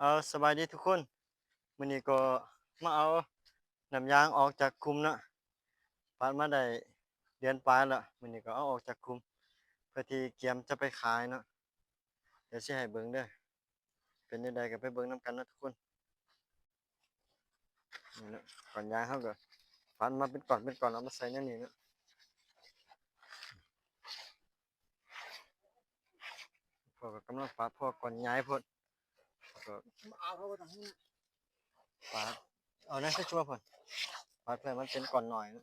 ເອົາ ສະບາຍດີທຸກຄົນ, ມື້ນີ້ກໍມາເອົານ້ຳຢາງອອກຈາກຂຸມເນາະ, ປາດມາໄດ້ເດືອນປາຍແລ້ວ, ມື້ນີ້ກໍເອົາອອກຈາກຂຸມ ເພື່ອທີ່ກຽມຈະໄປຂາຍເນາະ. ດຽວຊິໃຫ້ເບິ່ງເດີ, ເປັນແນວໃດກໍໄປເບິ່ງນຳກັນເນາະທຸກຄົນ. ນີ້ເນາະ ກ້ອນຢາງເຮົາກໍຟັນມາເປັນກ້ອນເປັນກ້ອນ ເອົາມາໃສ່ໃນນີ້ເນາະ. ພວກກໍກຳລັງປາດ ພວກກ້ອນໃຫຍ່ໂພດ ກໍປາດ ເອົານັ້ນໃສ່ຊົ່ວພຸ້ນ ປາດເພື່ອໃຫ້ມັນເປັນກ້ອນໜ້ອຍເນາະ.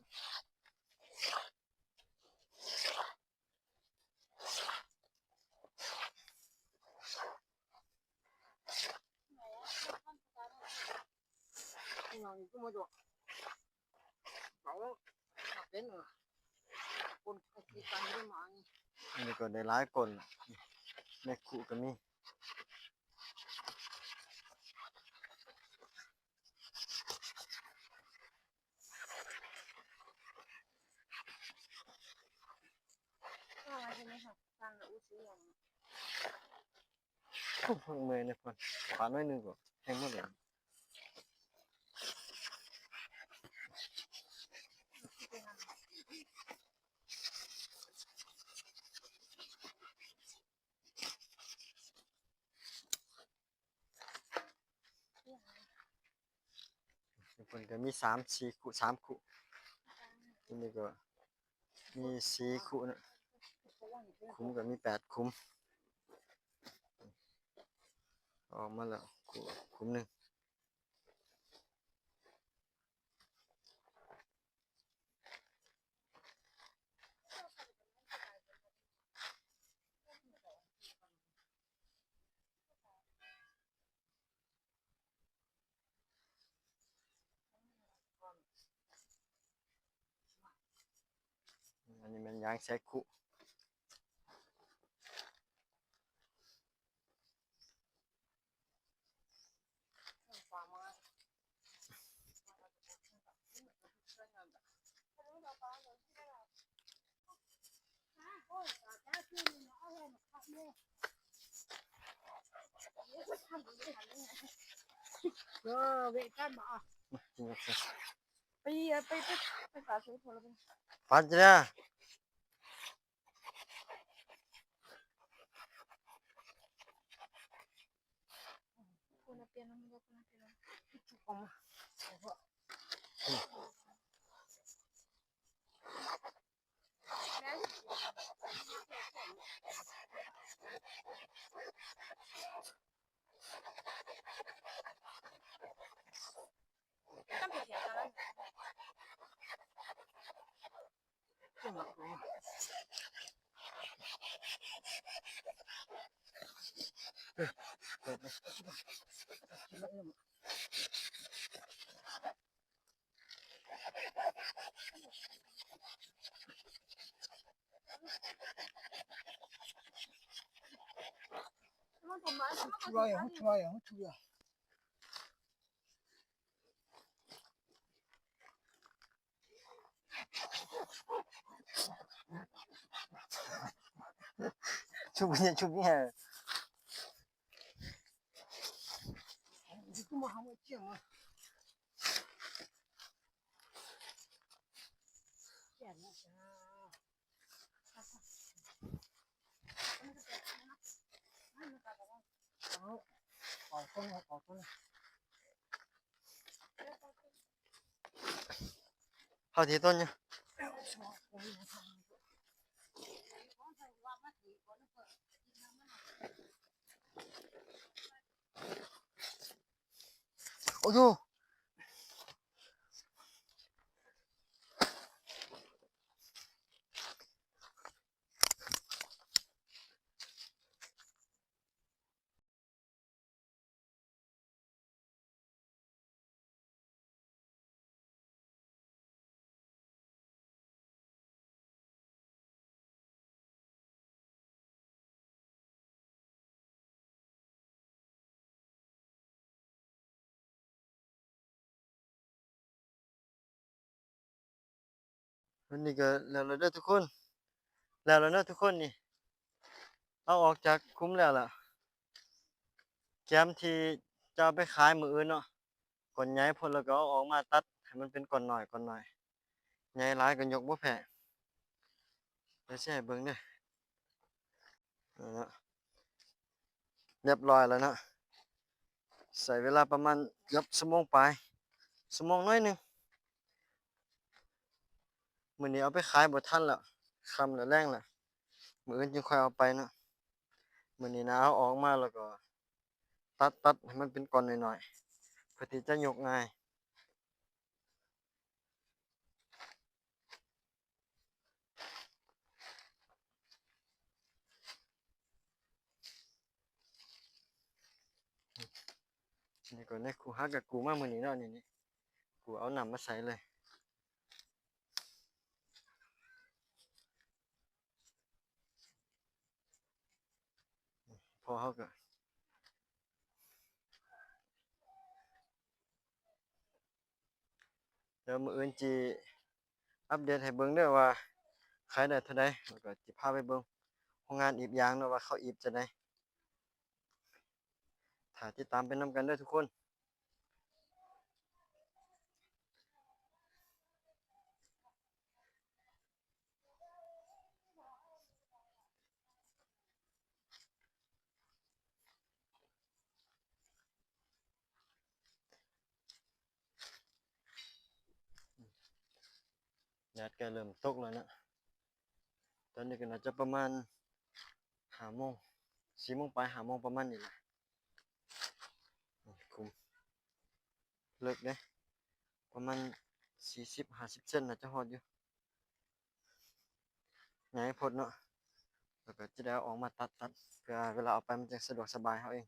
ອັນນີ້ກໍໄດ້ຫຼາຍກົ້ນ ໃນຄຸກໍມີ. ໂອ້ ເມື່ອຍນະ ຄວັນ ຄວັນໜ້ອຍໜຶ່ງກໍແຮງໝົດແລ້ວ. ເພິ່ນກໍມີສາມສີ່ຄຸ ສາມຄຸ, ອັນນີ້ກໍມີສີ່ຄຸນະ, ຂຸມກໍມີແປດຂຸມ. ອອກມາແລ້ວ ຂຸມໜຶ່ງ. ອັນນີ້ແມ່ນຢາງແຊກຄຸ. ເອີ ເວະກັນບໍ່ ໄປ ໄປ ໄປ ໄປປາດໃສ່ພຸ້ນລະ ປັດເດີ. ຄົນລະປ່ຽນ ຄົນລະປ່ຽນ. ເຮົາທີ່ຕົ້ນຢູ່. ໂອ້ໂຫ. ອັນນີ້ກໍແລ້ວແລ້ວເດີທຸກຄົນ, ແລ້ວແລ້ວເນາະທຸກຄົນ. ນີ້ເອົາອອກຈາກຂຸມແລ້ວລະ, ກຽມທີ່ ຈະເອົາໄປຂາຍມື້ອື່ນເນາະ. ກ່ອນໃຫຍ່ໂພດແລ້ວກໍເອົາອອກມາຕັດໃຫ້ມັນເປັນກ່ອນນ້ອຍ ກ່ອນນ້ອຍ. ໃຫຍ່ຫຼາຍກໍຍົກບໍ່ແພ້. ດຽວຊິໃຫ້ເບິ່ງເດີ. ເອີ ຮຽບຮ້ອຍແລ້ວເນາະ. ໃຊ້ເວລາປະມານເກືອບຊົ່ວໂມງປາຍ ຊົ່ວໂມງໜ້ອຍໜຶ່ງ. ມື້ນີ້ເອົາໄປຂາຍບໍ່ທັນແລ້ວ ຄ່ຳແລ້ວ ແລງແລ້ວ. ມື້ອື່ນຈຶ່ງຄ່ອຍເອົາໄປເນາະ. ມື້ນີ້ນະ ເອົາອອກມາແລ້ວກໍຕັດ ຕັດໃຫ້ມັນເປັນກ່ອນນ້ອຍໆ ເພື່ອທີ່ຈະຍົກງ່າຍ. ນີ້ກໍໃນຄູຫາກະກູມາມື້ນີ້ເນາະ. ນີ້ ນີ້ ກູເອົານ້ຳມາໃສ່ເລີຍ. ພໍເຮົາກໍ ດຽວມື້ອື່ນຊິອັບເດດໃຫ້ເບິ່ງເດີວ່າຂາຍໄດ້ເທົ່າໃດ ແລ້ວກໍຊິພາໄປເບິ່ງໂຮງງານອີບຢາງເນາະ ວ່າເຂົາອີບຈັ່ງໃດ. ຖ້າຕິດຕາມໄປນຳກັນເດີທຸກຄົນ. ແດດກໍເລີ່ມຕົກແລ້ວເນາະ. ຕອນນີ້ກໍໜ້າຈະປະມານຫ້າໂມງ ສີ່ໂມງປາຍ ຫ້າໂມງ ປະມານນີ້ແຫຼະ. ຂຸມເລິກເດ້ ປະມານສີ່ສິບ ຫ້າສິບເຊັນ ໜ້າຈະຮອດຢູ່. ໃຫຍ່ໂພດເນາະ. ແລ້ວກໍຈະໄດ້ເອົາອອກມາຕັດ ຕັດ ເພື່ອເວລາເອົາໄປມັນຈັ່ງສະດວກສະບາຍເຮົາເອງ.